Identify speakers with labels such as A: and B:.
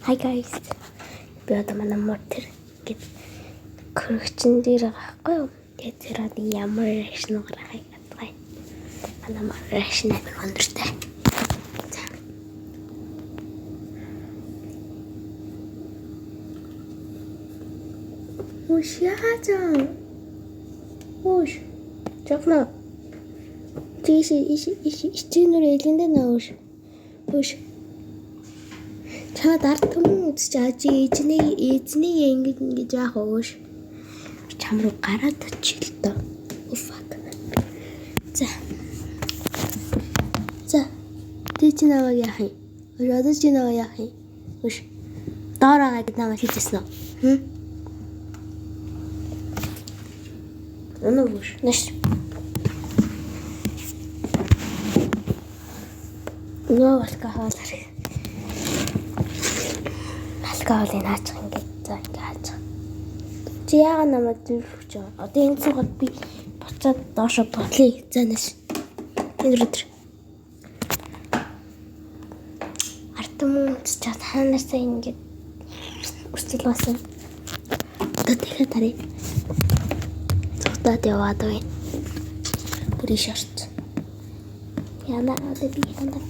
A: Hi guys. Би одоо манай мөр тэр гээд хөрөгчин дээр байгаа байхгүй юу? Тэгээд тэр одоо ямар reaction гаргахыг бодгоё. Манай мөр reaction амар өндөртэй. За. Үш яахан? Үш. Жогно. Тийш иш иш ичээнүр элэндээ нөөш. Үш. Чамд ард түмэн үзэж байгаа чи эзнийг эзнийг ингэж ингэж яах өөш. Чам руу гараад очил л доо. Oh fuck. За. За. Тэ чи намайг яах юм? Өөш одоо чи намайг яах юм? Өөш. Доор байгаа гэд намайг хийжсэн үү? Хм? Өнөө өөш. Нэш. Нөө алкогол хэрэг. Алкоголыг наачих ингээд за ингээд хаачих. Чи яагаад намайг зүрхэж байгаа? Одоо энэ цугаад би буцаад доошо ботлоо. За нэш. Энэ рүү тэр. Ард түмэн үзчихээд хаанаасаа ингээд үсэл басан. Одоо дахиад харъя. Цугтаад яваад байна. Бүр иш орч. Яна одоо би хандаа.